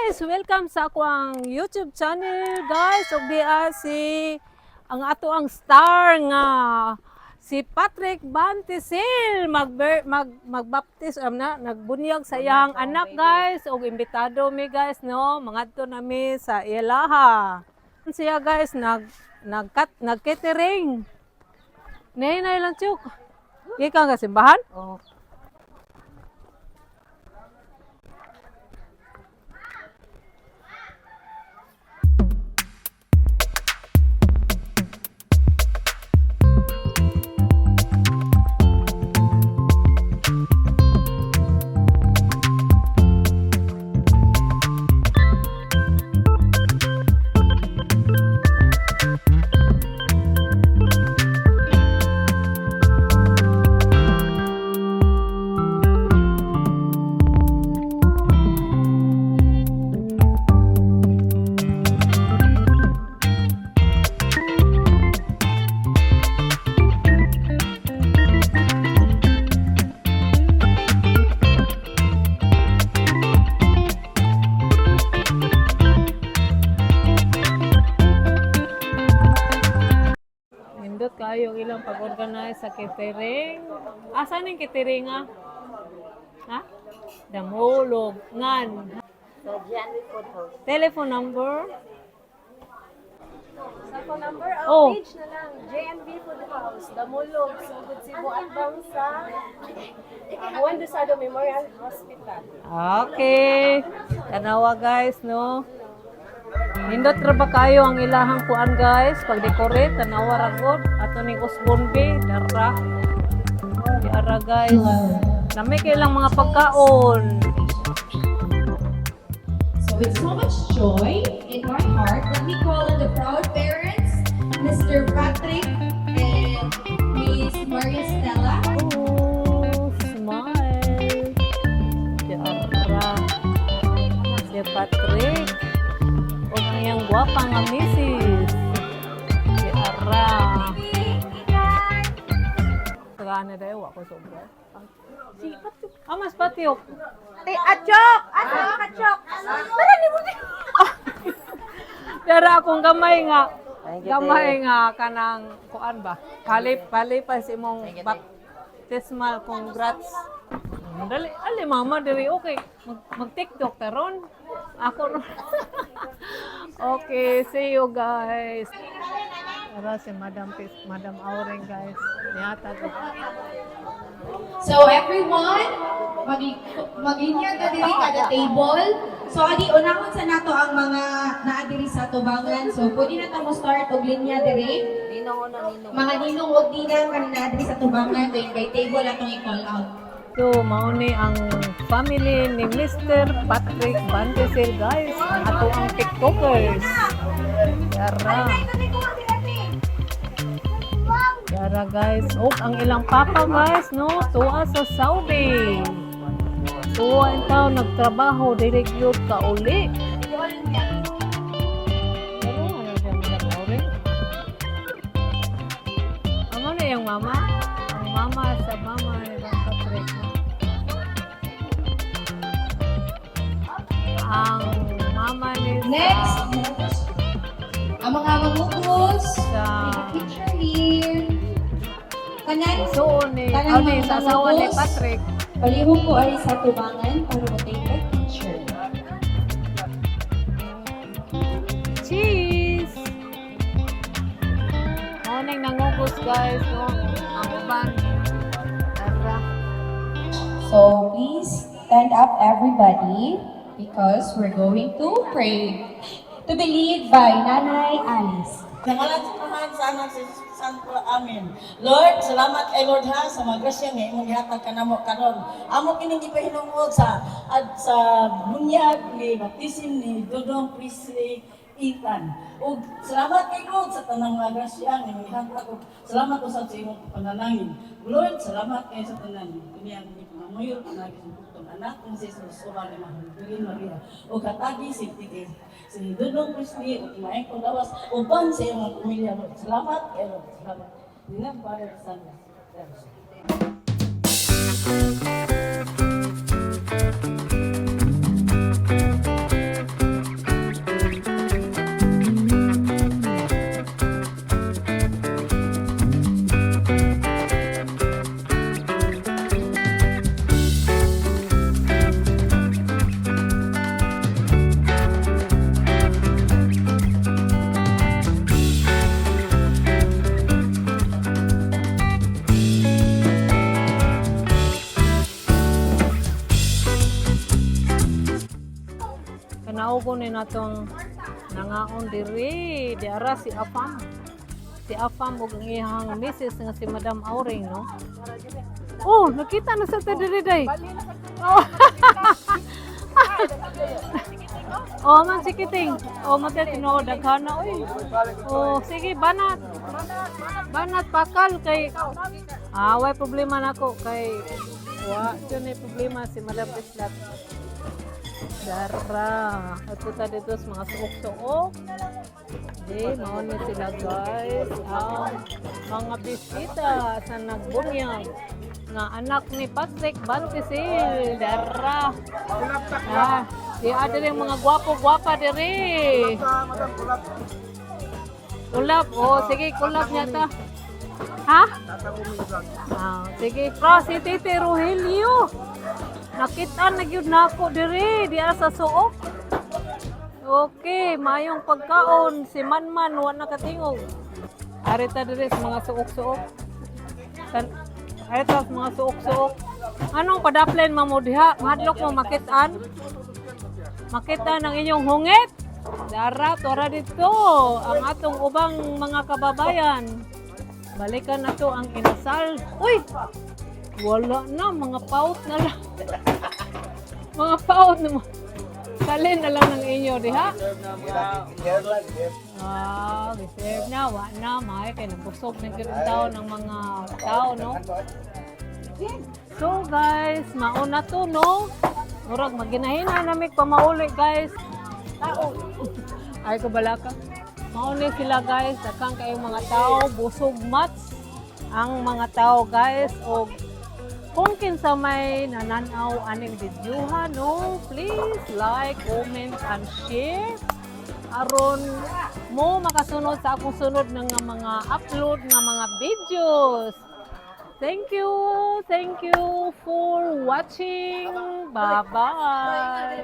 Guys, welcome sa akoang YouTube channel, guys. Ug diha si ang ato ang star nga si Patrick Bantisil mag mag magbaptis na nagbunyag sa iyang anak, guys, ug imbitado mi, guys, no, mangadto nami sa ilaha. Siya, guys, nag nagkat nag-catering. Nay nay lang chuk. Gikan ka simbahan? Oh. Nindot kayo ang ilang pag-organize sa catering. Asa ning catering ah? Ha? Damulog ngan. Sa GNB Food House. Telephone number? Cellphone number, ang Oh. page na lang, JNB Food House, Damulog, Sugod, Cebu, at bang sa Juan Dosado Memorial Hospital. Okay. Tanawa, guys, no? Nindot ra ba kayo ang ilahang kuan, guys? Pag decorate, tanawa ra gud. Ato ning Usbon be, dara. Di ara, guys. Nami kay ilang mga pagkaon. So with so much joy in my heart, let me call on the proud parents, Mr. Patrick and Miss Maria Stella. Oh, smile. Si Ara. Si Patrick. O ang iyang gwapa nga misis. Si Ara. Tagaan na dayo, ako sobra. Si Patrick. Ah, mas Patrick. Te, Achok! Asa ka, Achok? Tara ni mo. Pero akong gamay nga. Thank you, Gamay nga kanang kuan ba? Palip palipas imong baptismal congrats. Dali, ali mama diri okay. Mag TikTok taron. Ako ron. Okay, see you guys. Ara si Madam Pis, Madam Auring, guys. Nihatag. So everyone, maginya ta diri kada table. So adi unahon sa nato ang mga naa diri sa tubangan. So pwede na ta mo start og linya diri. Ninong una, ninong. Mga ninong og ninang kanang naa diri sa tubangan then by table atong i-call out. So, mao ni ang family ni Mr. Patrick Bantisil, guys. Ang ato ang TikTokers. Yara. Yara, guys. Oh, ang ilang papa, guys, no? Tuwa sa Saudi. Tuwa ang tao nagtrabaho, dili gyud ka uli. Pero ano siya, Madam Auring? Amo na yung mama? Ang mama sa mama ni Bang Patrick. No? Ang mama ni Next, ang mga mamugos. Sa Picture here. Tanan, suon ni, Tanang oh, ni mga sa asawa ni mamugos. Patrick. Palihog ko ay sa tubangan para mo take a picture. Cheese! Mao ning nangugos, guys, no? Ang uban. Tara. So please stand up, everybody, because we're going to pray. To be lead by Nanay Alice. Sa ngalan sa Amahan, sa Anak, sa Espiritu Santo. Amen. Lord, salamat kay Lord ha sa mga grasya nga imong gihatag kanamo karon. Amo kining gipahinungod sa at sa bunyag ni baptism ni Dodong Presley Ethan. Ug salamat kay Lord sa tanang mga grasya nga imong gihatag ug salamat usab sa imong panalangin. Lord, salamat kay sa tanan. Kini ang pangamuyo panagi sa bugtong anak kung si Jesus uban ni Mahal Virgin Maria. Ug hatagi si si Dodong Presley ug maayong paglawas uban sa imong pamilya, Lord. Salamat kay Lord. Salamat. Dinang Father, Son, and Spirit. Kanaugon ni natong nangaon diri. Di ara si Afam. Si Afam ug ang iyang misis nga si Madam Auring, no? Oh, nakita na sa ta diri day. Oh. Oh, man si Kiting. Oh, man tinuod daghana oy. Oh, sige banat. Banat pakal kay. Ah, way problema nako kay wa jud nay problema si Madam Islat. Dara. At punta dito sa mga suok-suok. Di, mao ni sila, guys. Ang mga bisita sa nagbunyag nga anak ni Patrick Bantisil. Dara. Ah, di ada yung mga gwapo-gwapa diri. Kulap. Oh, sige, kulap niya ta. Ha? Ah, sige. Pro, si Titi Rogelio. Nakita na gyud nako diri, diya sa suok. Okay, mayong pagkaon si Manman wa nakatingog. Arita diri sa mga suok-suok. Arita sa mga suok-suok. Anong padaplen mamo diha? Mahadlok mo makitaan? Makita ng inyong hungit? Dara, tora dito ang atong ubang mga kababayan. Balikan na to ang inasal. Uy! Wala na, mga paut na lang. Mga paut na. Salin na lang ng inyo, diha? Ah, reserve na, wa na, may kay nabusog na gyud ang tao ng mga tao, no? So guys, mauna to, no? Murag maginahina na mig pamauli, guys. Tao. Ay ko balaka. Mauna sila, guys, daghan kayong mga tao, busog mats ang mga tao, guys, og kung kinsa may nananaw aning videoha, no, please like, comment, and share aron mo makasunod sa akong sunod ng nga mga upload nga mga videos. Thank you. Thank you for watching. Bye-bye.